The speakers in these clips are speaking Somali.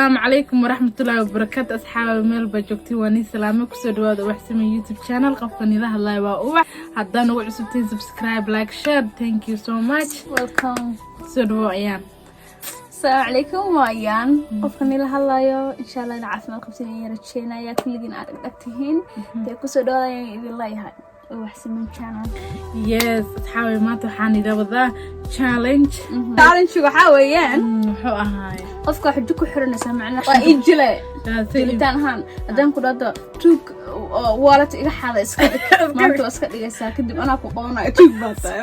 Asalaamu calaykum waraxmatullaahi wabarakaatu. Asxaaba, meel baa joogtay, waa nin salaame. Kusoo dhawaada Ubax Samey YouTube channel. Qofka nila hadlaya waa Ubax. Haddaan ugu cusubtiin, subscribe, like, share. Thank you so much. Welcome. Soo dhawo, Ayaan. Asalaamu calaykum, waa Ayaan qofka nila hadlayo. Insha Allah ina caafimaad qabsin ayaan rajeynaya, kulligiin aad dhagdhag tihiin. Dee kusoo dhawaada ayaan idin leeyahay Ubax Siman channel. Yes, asxaabi, maanta waxaan ila wadaa challenge. Challenge waxaa weeyaan Muxuu ahaay? Qofka xujo ku xiranaysaa, macnaha waa ii jile jilitaan ahaan. Haddaan ku dhahdo "tuug oo wallet iga xada iska dhig", maanta waa iska dhigaysaa, kadib anaa ku qabanayo, "Tuug baa tahay."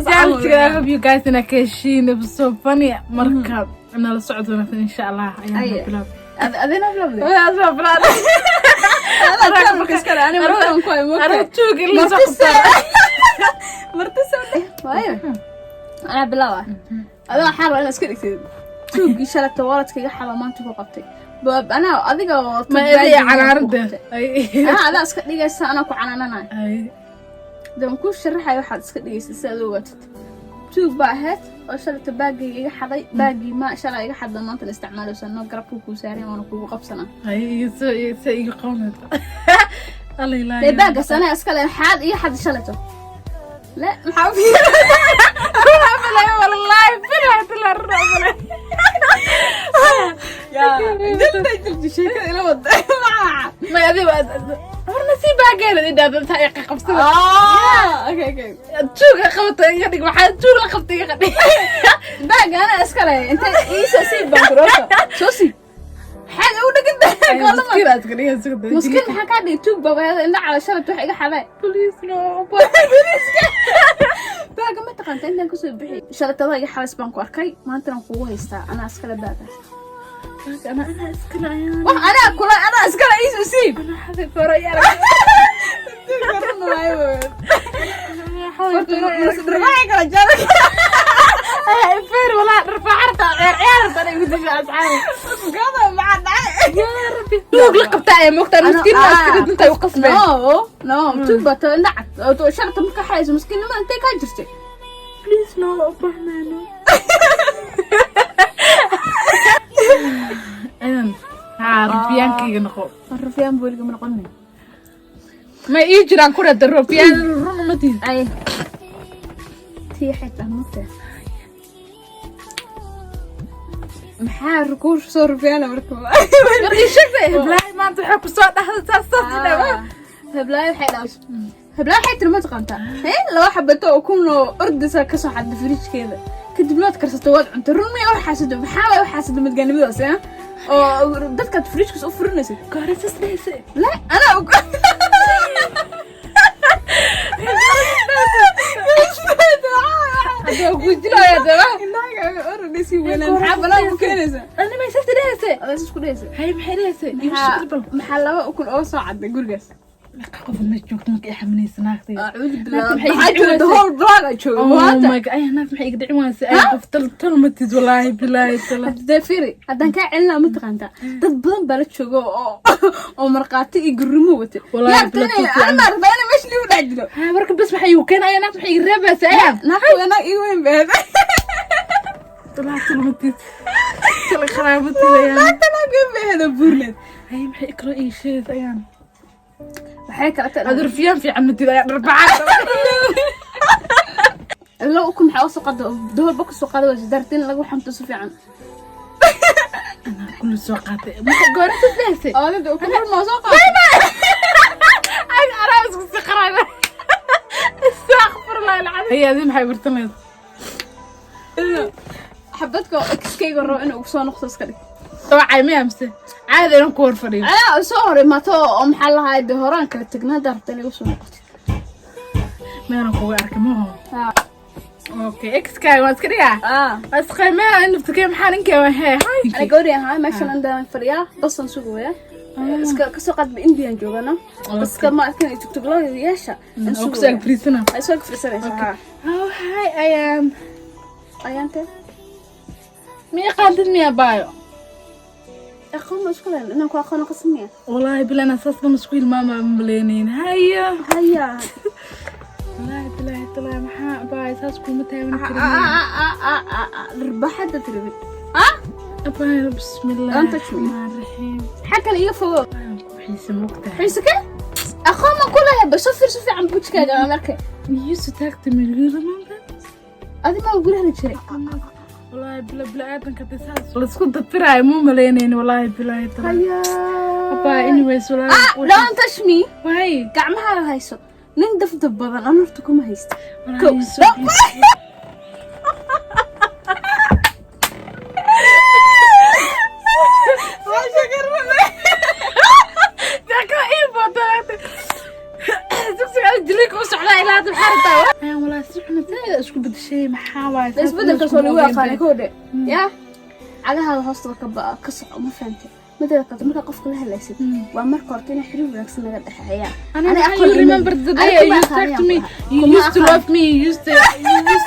Challenge, I hope you guys ina ka heshiin. It was so funny. Marka nala socod wanaagsan, insha Allah. Ayaan Aye. bilaab. Adina bilowday. Adaa bilaab. Adaa challenge iskale, ani martaan ku hay. Anaa tuug in la soo Marti. qabtaa. Marti soo dheh waayo, anaa bilaawa. Adaa waxaa rabaa inaad iska dhigtid tuuggii shalata walletka iga xado maanta ku qabtay. Anaa adiga oo Ma tuug idii baagii ku canaarada. qabtay. Anaa adaa iska dhigaysa, anaa ku canaananayo. Dee waan kuu sharaxaya waxaad iska dhigaysa si aad u ogaatid. Tuug baa ahayd oo shalata baagayga iga xaday. Baagii ma shalay iga xadda, maantana isticmaalaysa, noo garabka kuu saaran, waana kugu qabsanaa. Ay, soo soo iga qawnaysa. Alla ilaahay. Dee baagaas anaa iska le, maxaad iga xaday shalato? Le maxaa u Wallahi billahi billahi rabbil. Jilta jilti sheekada ila wada. Ma adiga horna si baageeda idhaahdo inta ay qabsada. Okay. Tuuga qabta iga dhig, maxaa tuug la qabta iga dhig. Baaga anaa iska le, intay iisa sii baan kuroota soo sii, maxaad ugu dhagan goolama? Miskiin aad iska dhigaysa. Miskiin maxaa kaa dhigay? Tuug babayada indha cala shalat wax iga xaday. Please, no. Baaga ma taqaanta intaan kasoo bixi shalatada iga xalays baan ku arkay, maantana kugu haystaa, anaa iskale baagaas. Anaa iskale, Ayaan. Wax anaa kula, anaa iskale, iisoo siib. Anaa xaday farayaal. Garan waayo. Horta kala jara. Feer walaa dharbaaxarta ciyaar ciyaarta igu disha, asxaabi. Gada maxaa dhacay? Yaa rabbi, tuug la qabtaa ee moogtaa, miskiin ma iska dhintay u qasbeen. No, tuug baa tao indha cad oo shalata marka xalayso, miskiinnimada intay kaa jirtay? Please, no, u baahnaano ayaan haa rufiyaankayga noqo. Rufiyaan booliga ma noqonin. Ma ii jiraan ku dhada rufiyaan run uma tihin. Ay, tii xitaa mugta maxaa kuu soo rufiyaana marka? Markii sheegtay heblaay maanta waxay ku soo dhahday saas saas dhawa. Heblaayo waxay dhahay, heblaayo waxay tiri, ma taqaantaa hee, laba xabato oo kun oo ordaysa kasoo xadda fridgekeeda, kadibna waad karsato, waad cunto. Run miya waxaasado? Maxaa waay waxaasado madgaanimadaas eh oo dadkaad fridgekas u furinaysid? Goore saas dhahaysa? La anaa og. Hadda waa kuu jilaya daba. Indhahaaga orodaysi weynaan, maxaa balaa ku keenaysaa? Ani may saas dhahaysa? Adaa isku dhahaysa. Hay, maxay dhahaysa? Igu maxaa shukri bal. Maxaa laba ukun oo soo cadday gurigaas? Meeqa qof ma joogto marka i xaminaysa naagtayda? Acuudu billah. Naagta maxay maxaa iga jira? The dhicin? Whole block aa jooga Oh maanta. my God, ay naag maxay iga dhicin waayse? Ay qof tal tal matid, wallaahi bilaahi tala. Hadee fiiri, haddaan kaa celinaa, ma taqaantaa, dad badan baa la jooga oo markhaati iyo gurimo wata. Wallaahi Yaa rabta bilaa inay ana rabtaa inay meesha liigu dhex jiro. Ha, marka bas maxay igu keenaya? Naagta maxay iga reebaysa, ayaan? Naagta naag igu weyn beed. Wallaahi tal matid, tal qaraabatid, ayaan. Naagta naag weyn beed oo buurneed. Hay, maxay kaloo ii sheegaysa, ayaan? Waxay kala tahay Aad rufiyaan fiican matid, ayaan dharbacaa. Laba ukun maxaa usoo qada daholba kasoo qaada waysa daartin lagu xanto si fiican. Anaa kulli soo qaatay, marka goore sas dhahaysay? Oo dad ukun hal maa soo qaada. Ay, anaa isku sii qarayna, astaghfirullah alcadiim. Hay, adi maxay bartan lahayd? Xabadka oo exkayga rabo inuu ugu soo noqdo iska dhig. Wacay miya mise caadi inaan ku hor fadhiyo? Anaa soo hor imaato oo maxaa lahaay, dee horaan kala tagnaa, haddaa rabta inay igu soo noqotid. Meelan kuga arkay maho. Ah. Okay, exkaaga waan iska dhigaa. Ah. Waa isqiimeynaa naftikee, maxaa ninkee waa hee hay. Ana gabadhi ahaa meeshan andaan fadhiyaa, basan sugaya, iska kasoo qaadba Indian joogana, baska ma arkin tugtuglada yeesha aan Oo kusoo sugaya. ag fariisana. Ay soo ag fariisanaysa ha. Oh, hi, ayaan. Ayaante? Miya qaantid miya, baayo? Aqoon ma isku leen inaan ku aqoono qasmiya. Wallaahi bilaa saas dhan isku hilmaama maleynayn haya. Haya. Wallaahi bilaahi talaa, maxaa baay saas kuma taaban karin. Dhirbaxada tiribid. Abaayo, bismillah. Don't touch me. Raxmaan raxiim. Xag kale iga fogo. Ayaan ku xiisa, moogtahay. Xiise ke aqoon ma ku lehay? Bal soo fiir, si fiican bujkaaga aan arkay. You used to talk to me, you remember? Adi maa guryaha la jiray. Wallaahi bila bila aadanka hadii saas laisku dafiraayo muu malaynayni, wallaahi bilaahi taala. Haya. Abaa, anyways, wallaahi. Ah, don't touch me. Why? Gacmahaaga hayso. Nin dafdaf badan aan horta kuma haysta. Wallaahi, Go. you're so beautiful. Deeqa ii booda. Dugsiga jiliinka u socdaa ilaa hadda, maxaa rabtaa? Ayaan wallaahi si xun zaid isku bedeshay, maxaa waaye? La isbedelkaas waa lagu aqaanay kow dhe yaa cagahaaga hoostaba ka ba ka soco, ma fahantay? Mideeda kaleto, markaa qofka la hadlaysid, waa marka horta inay xiriir wanaagsan naga dhexeeyaan. Ani, you remember the day you used to talk to me? You used to love me. You used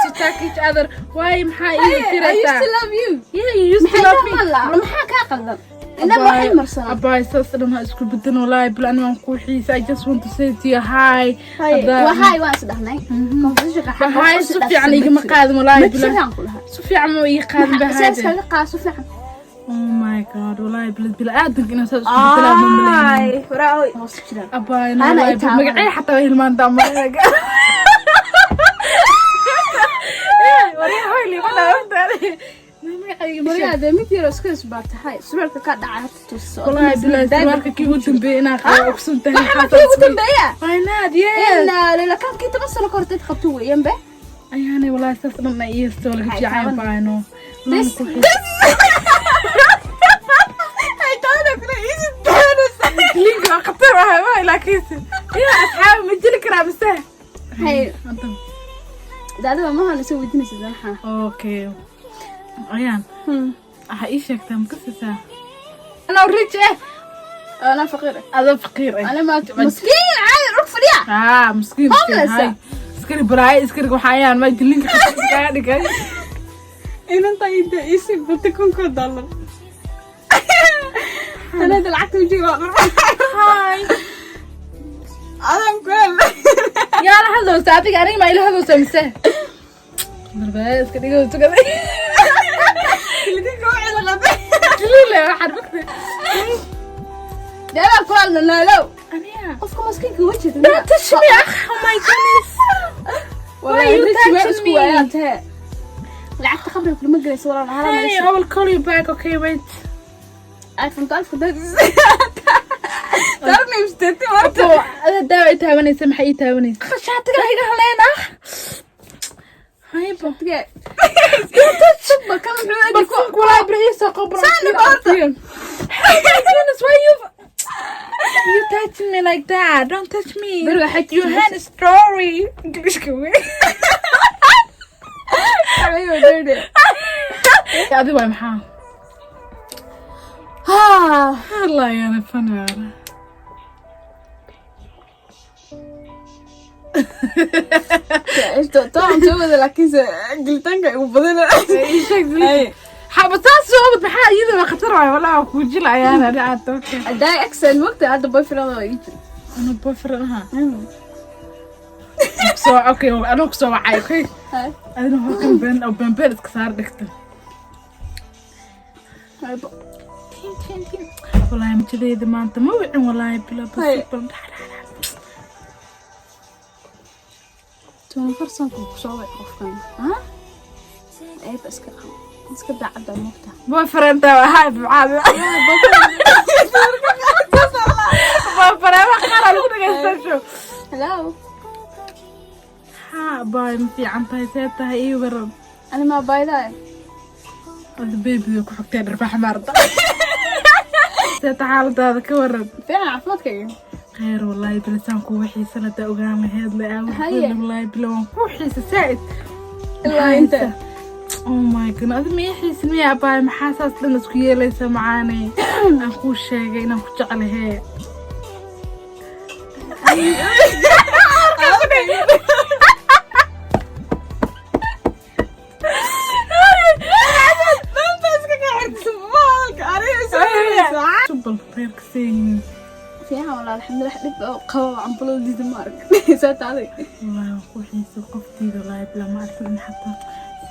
to talk each other. Why, maxaa ii I used tiraysaa? to love you. Yeah, you used to Maxay love kaa me. qaldan? Maxaa kaa qaldan? Inaba waxay marsanaa. Abaay, saas dhan ha isku bedelin, wallaahi bil ani waan kuu xiisay. I just want to say to you hi. Waa hi, waan is dhahnay conversationka. Ba hi si fiican igama qaadin, wallaahi ma bil. jiraan ku lahaa. Si fiican ma ii qaadin ba Sidaas hi. kaga qaad si fiican. Oh my God, wallaahi bil bil aadanka inaan saas isku bedelaa ma malaynaynin. Waraa hoos jiraan. Abaay, Ana wallaahi i taabanay. Magacay xataa way hilmaantaa malaga. Waryaa hoy liiba dhaaftaade. Magacayga ma sheeg. Waryaa, dee mid yar oo iska isbaa tahay, surwaalka ka dhacay horta tuso. Wallaahi bilahi surwaalka kii ugu dambeeyay inaan qabo ogsan tahay. Waxa kii ugu dambeeya? Why not? Yes. Inaa lila kan kii 10 sano ka hor dad qabto weeyaan be. Ayaanay wallaahi saas dhan ay iisto laga Maxay fiican taaban? baayno. This Ay taana kula easy taana. Linka waa khatar ah waay, laakiinse yaa asxaabi ma jili karaa mise? Hay. Hadda. Daadaba ma hana soo weydiinaysid maxaa? Okay. Ayaan waxaa ii sheegtaa, ma kasisaa anoo rich eh? Ana faqiir. Adoo faqiir eh. Ana ma miskiin caadi dhulka fadhiya. Ah, miskiin miskiin. Homeless. Hay iskari baraaye iskari waxaa ayaan ma jilinka kaga dhigay. Inanta inta isi bata kunka dollar. Tanada lacagta wajiga waa dhar. Hi. Adan kuel. Yaa la hadlowsa adiga? Aniga ma ila hadlowsa mise barbaaya iska dhigo tukaday? Lidinka u cilaqatay. Jiliile waxaad bogtay. Deebaa kula naalow. Aniga. Qofka maskiinka wajida. Don't touch me, ah. Oh my goodness. Why you touching me? Lacagta qabriga kulama gelayso walaal hala. Hey, I will call you back. Okay, wait. iPhone 12 dad. Darmi mustati marta. Abo, ada daawa i taabanaysa, maxay ii taabanaysa? Shaatiga iga haleen ah. Haybo. Suba kan muxuu egi ku. Barfunka walaa bro ii soo qobro. Saan horta. Oh my goodness, why you touching me like that? Don't touch me. Beri waxay Your hand is story. English ka wey. Ayo dirty. Adi waay maxaa? Ha. Allah yana fanaara. Toon soo wada laakiinse gelitaanka igu badana. Ii sheeg. Xaba saas soo wad, maxaa iyada waa khatar waay, walaa waa kuu jilayaana dhacda. Okay. Adaa accent waqti hadda boyfriend oo ii jiro. Ano boyfriend aha? So okay, anuu kusoo wacay, okay? Hay. Adina halkan been oo been been iska saar dhigta. Haybo. Tin tin tin. Wallaahi majadeeda maanta ma wicin, wallaahi bila Hay. bas bal dhax dhax dhax. Toban farsanku kusoo wac qofkan. Ha? Ayba iska qabo. Iska daacadda moogta. Boyfriend waa hay maxaa? Boyfriend wax qaar lagu dhageysta show. Hello. Ha, baay, ma fiican tahay, see tahay, ii waran. Ani ma baydaa. Wada baby ku xogtay dharbax maarta. See tahay, xaaladaada ka waran? Fiican caafimaadkayga. Khayr wallaahi bilisaan kugu xiisa la daa ogaan laheyd la aawad. Haye. Wallaahi bila waan kuu xiisa saa'id. Ilaa inta. Oh my God, adi ma ii xiisin miya abaay? Maxaa saas dhan isku yeelaysa macaanay? Aan kuu sheegay inaan ku jeclahee. Subal reerka seeyihiin? Fiican walaa, alxamdulilah, dhib oo qabo cambalada diida ma arag. Saa taaday. Wallaahi waan kuu xiisay qoftiida, wallaahi bila ma arkin in xataa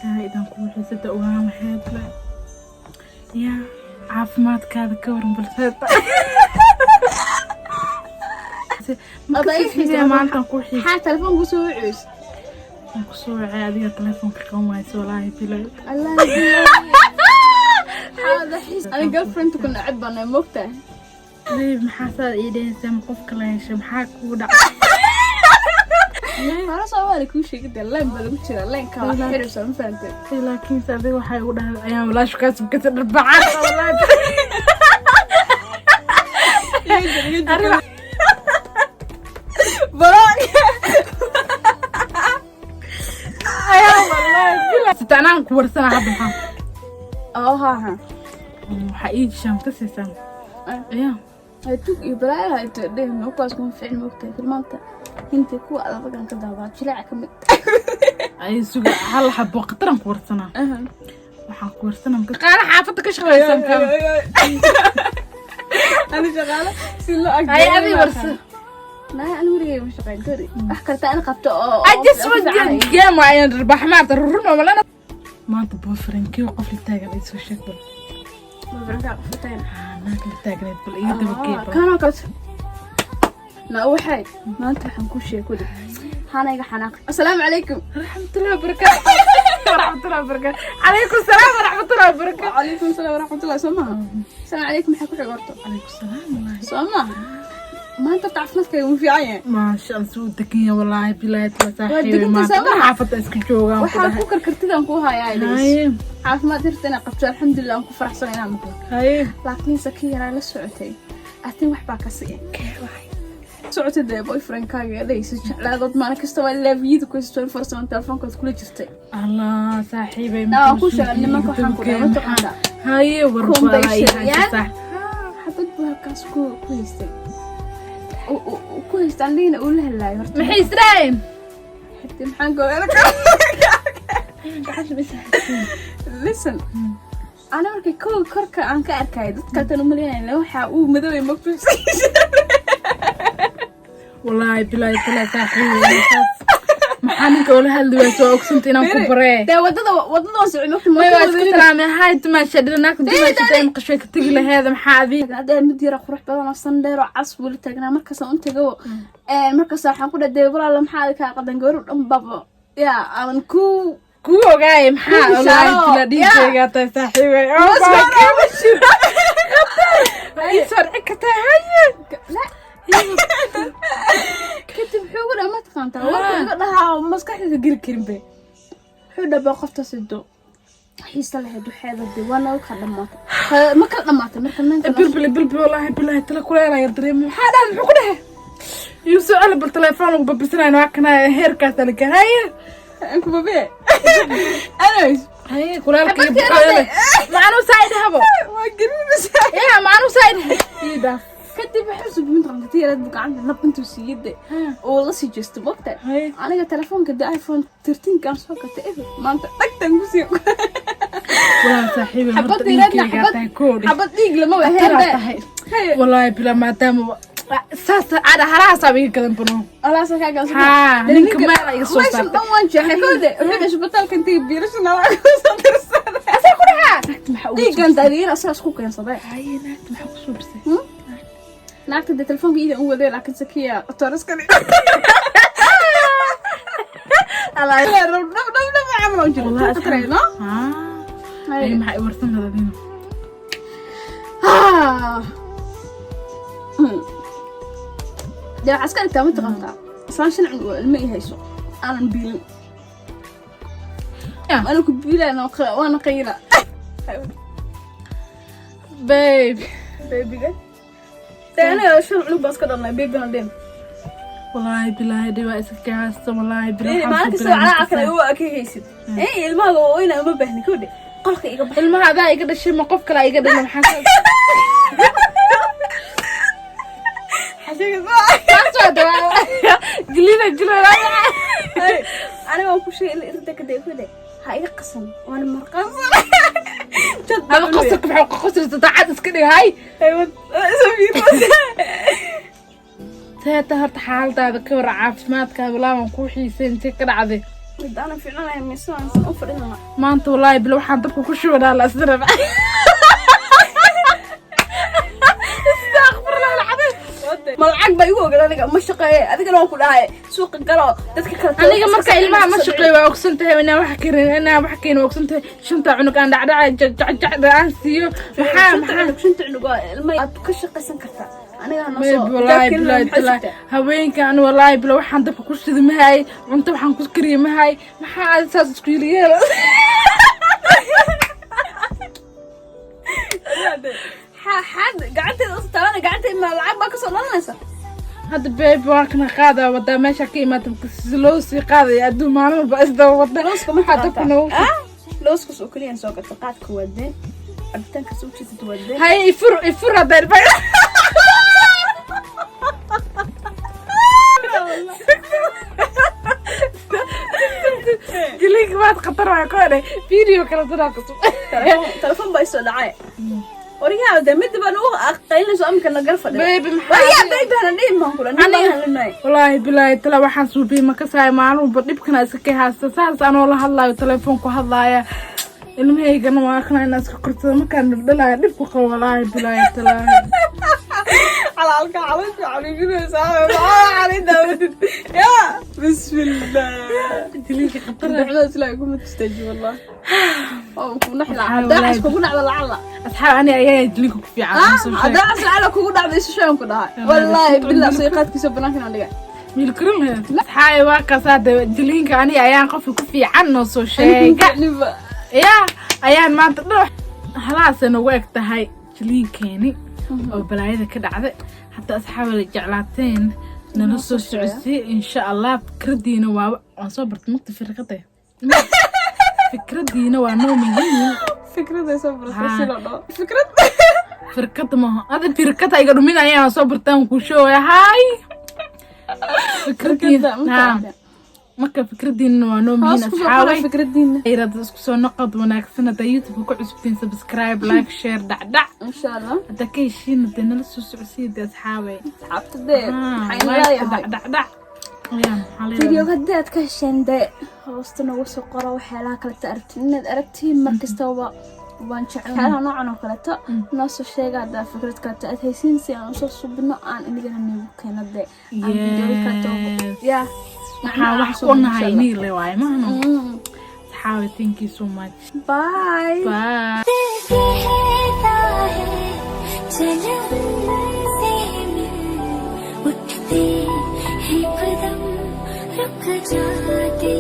saa'id aan kuu xiisay da ogaan laheyd la. Ya, caafimaadkaada ka waran balseeta? Adaa ii xiisay. Maantan ku xiis. Maxaa telefoonku soo waceys? Waan kusoo wacay, adiga telefoonka qaban wayso, walaahi bilay. Allah, ani girlfriend ku neceb baan moogtahay. Babe, maxaa saad ii dhehaysaa? Ma qofka la heshay? Maxaa kugu dhacay? Hore Soomaali kuu sheegay, line baa lagu jiraa, line-ka wax xiraysa, ma fahantay? Laakiinse adiga waxay igu dhahday ayaan walaashu kaa subkata dharbacaan, wallaahi. Arrin- Block. Ayaa wallaahi bilaa sita anaan ku warsana hadda, maxaa? Oo ha ha. Waxaa ii jishaan ka siisaa ya. Ay, tug iyo balaayo hayto dhehno, kuwaas kuma fiicin, moogtahay? Filmaanta hinta kuwa adagan ka daadaa, jilaaca ka mid. Ay, suga, hal xabo khataran ku warsanaa. Waxaan ku warsanaa shaqaale xaafadda ka shaqeysan kan. Ani shaqaale si loo ag. Ay, adi warsan. Naay, ani weligay ma shaqeyn kari wax karta in qabto oo I just want to game ayaan rbax maarta rurun malana maanta. Boyfriendkii qof la taagan ay soo sheeg bal. Ah, naag la taagneed bal iga daba gee bal. Kanoo kale na waxay maanta waxaan ku sheegay hana iga xanaaq. Assalaamu calaykum. Waraxmatullahi wabarakaatu, waraxmatullahi wabarakaatu, calaykum salaam waraxmatullahi wabarakaatu. Wacalaykum salaam waraxmatullahi. Soo maaha assalaamu calaykum? Maxaa ku xig horta? Calaykum salaam wallaahi. Soo maaha? Maanta horta caafimaadkayga wuu fiican yahay. Maasha Allah, suu degan yahay, wallaahi bilaahi tala saaxiibay. Degan maanta tahay, soo maaha? Xaafadda iska joogaan ku Waxaa dhahay. ku karkartidaan kuu hayaa. Haye. Caafimaad hirta inaa qabto, alxamdulilah, aan ku faraxsan inaan maqlo. Haye. Laakiinse kii yaraa la socotay atin wax baa ka sii socotay dee, boyfriendkaaga ee dhahaysa jeclaadood maalin kasta waa laafiyada ku haysto 24/7, telefoonkaad kula jirtay. Allah, saaxiibay. Naa waan ku sheegay nimanka, waxaan ku dhahay, mataqaanaa? Haye, war. Kun bay baa ii sheegayaan. haysataa. Xabad buu halkaas ku haystay, ku haystay, anigana uu la hadlaayo horta. Maxay israayn? Xigtay, maxaan gooyana? Listen, ana markay kow korka aan ka arkay dad kaltan umaleynayna waxa uu madoway mogtu. Wallaahi bilaahi tala saaxiibay, saas maxaa ninka ula hadli wayso? Waa ogsanta inaan ku baree. Dee wadada waan socon mogtu. May, waa iska salaamay, hay dumaasha dhila, naagta dumaasha day maqashay ka tegi laheeda, maxaa adi? Hadda mid yara qurux badan oo sandheer oo cas weli taagnaa markaasaan u tago, markaas waxaan ku dhahay, dee walaala, maxaa adiga kaa qadan? Gabar dhan baba yaa aan ku Kuu ogaaye maxaa? Ku wallaahi bishaaro. bila dhiigaygaa tahay saaxiibay. Oh my God, ii soo dhici kartaa. Haye. Kadib wuxuu igu dhaha, ma taqaantaa? Warka iga dhahaa maskaxdayda geli karin be. Wuxuu dhabaa qofta sido xiisa lahayd, waxeeda de waa naga kala dhamaatay, ma kala dhamaatay marka ninka. Bilbil bilbil, wallaahi bilahi tala kuleelaya dareemo. Maxaa dhahay? Muxuu ku dhahay? Igu soo celi bal, telefoon lagu babisanayo waa kana heerkaas la gaar. Haye. Kubabe, anyways. Haye, kuleelka iyo Xabadkeeda. buxoole macanuu saa idhahabo. Waa gelinaysaa. Ya, macanuu saa idhaha ii dhaaf. Kadib wuxuu submin qabtay tiyareed buu gacanta nab intuu siiyey de oo la sii jeesto mogtahay. Haye. Aniga telefoonka de iPhone 13 kaan soo gatay eber maanta dhagtan ku sii. Walaa saaxiibay, Xabad horta dhiireedna dhiiggaygaa xabad tahay koodhi. Xabad dhiig lama Taraa waheen. tahay wallaahi bila, maadaama saas cada harahaasaa iga gadan bano. Alaasa kaa galan. Haa, ninka meel iga soo meeshan saartay. dhan waan jeexay koode. Wuxuu dhashay isbitaalka intii biilasha nalaa kusoo dirsaday. Asaa ku dhahaa naagta maxaa ugu Dhiiggan daadiyin asagaa isku keensaday. Haye, naagta maxaa ku suubisay? Naagta dee telefoonka iidan u waday, laakiin sakiya tooriskani dhab dhab dhab camal u jiro tuuka taray no. Haa. Haye, maxaa i warsan lahayd adina? Ah. Dee waxaa iska dhigtaa, mataqaantaa, islaan shan cunug oo ilmo i hayso aanan biilin. Yeah. Waana ku biilayna, waana qayla. Babe. Babyga dee aniga shan cunug baan iska dhalnay, babyna dhin. Wallaahi bilaahi dhibaa iska kaasta, wallaahi bilaahi. Maalin kasta calaaca kale u akihaysid ee ilmahaga waa oyna, uma baahni kowdhe, qolka iga bax. Ilmaha adaa iga dhashay, ma qof kale iga dhalay? Maxaa saas waa dawaa gelina jilo. Aniga waan ku sheegay irda ka dee kowdhe, ha iga qasan, waana marqasan. Ada qosarka maxaa ku qosaysa? Daacad iska dhig hay. Teeta horta xaaladaada ka war, caafimaadkaada, walaa waan kuu xiisay, intee ka dhacday? Ana fiicnanahay mise waan u fadhinana. Maanta wallaahi bila waxaan dabka ku shubanaa la isna raba. Ma lacag baa igu ogan? Aniga ma shaqeeye, adigana waan ku dhahay suuqa galo, dadka kale. Aniga marka ilmaha ma shaqeeyo, waa ogsan tahay inaan wax karin, inaan wax keenin, waa ogsan tahay. Shanta cunug aan dhacdhaca jacjacda aan siiyo, maxaa Shanta maxaa cunug, shanta cunug waa ilma aad ka shaqaysan kartaa. Aniga ha Babe, noo soo wallaahi bilaahi talaahi, haweenka ani wallaahi bila waxaan dabka ku shidi mahay, cunto waxaan ku kariye mahay. Maxaa aad saas isku yeliyeel? Xaad gacanteeda usa taabana, gacanteeda ma lacag baa kasoo dhalanaysa? Hadda babe, waa kana qaadaa wadaa meesha ka imaata loo sii qaadaya adduun maalin walba isdaba wada. Looska ma Waxaa dabka noogu taqaantaa? Looskaas oo keliya soo gata, qaadka waa deen, cabitaanka soo jeesata waa deen. Haye, ifur, ifur hadda ilma. Jilinka waad khatar waa ku hadhay video kala sanaa kusub. Telefoon baa isoo dhacay. Waryaa, de mid baan ugu qaylinayso aminka nagal fadhiya. Baby, maxaa Waryaa, baby hana dhihin baan kula nin baan hadlinay. Wallaahi bilaahi tala, waxaan suubiyey ma kasaayo. Maalin walba dhibkana iska kay haysta, saas anoo la hadlaayo telefoon ku hadlaaya, ilmahaygana waa kana inaan iska korsado markaan dhaldhalaya dhibku qabo. Wallaahi bilaahi tala. Calaalka caloosha caliifinaysaa, maxaa calin daawadid yaa bismillah. Jilinka khatar. Ducada ilaahay kuma tustaaji wallah oo ku naxla Waxaa hadaa wallaahi cas kugu dhacdo lacala. Asxaab, ani ayaa jilinka ku fiican soo sheeg. Hadaa cas lacala kugu dhacdo isu sheegan ku dhahay, wallaahi billah soo qaadkiisa banaanka aan dhigay. Miil karin lahayd. Asxaabi, waa kaasaa de jilinka ani ayaan qofka ku fiican noo soo sheega. Niba. Yaa ayaan maanta dhan halaasay noogu eg tahay jiliinkeeni oo balaayada ka dhacday. Hadda asxaaba la jeclaateen, nala soo socodsiiye insha Allah. Fikradiina waa waan soo bartay mugta firkada, fikradiina waa noo muhiim. Fikrada soo bartay si loo dhaho fikrad. Firkada maaha ada, firkada iga dhumin ayaan soo bartaan ku shoogaya hay fikradiina. Ha, marka fikradiina waa noo muhiim. Hoos kusoo qora asxaabay fikradiina. Irada isku soo noqod wanaagsan. Haddaa YouTube ku cusubtiin, subscribe, like, share, dhacdhac. Insha Allah. Haddaa ka heshiina dee nala soo socodsiiya dee asxaabay. Asxaabta dee maxay leeyahay? Dhacdhac ayaa maxaa leedahay? Videoga haddii aad ka hesheen dee hoosta noogu soo qoro waxyaalaha kaleta aragtiin inaad aragtiin. Mar kastaba waan jecel waxyaalaha noocan oo kaleeto. Noo soo sheega haddaa fikrad kaleto aad haysiin si aan usoo subino, aan inigana niigu keeno dee aan videoga kaleto. Yes. Ya. Waxaa wax ku nahay niile waaye maahno. Asxaabay, thank you so much. Bye. Bye. दिल कहता है चल से मिल, उठते हैं कदम रुक जाते।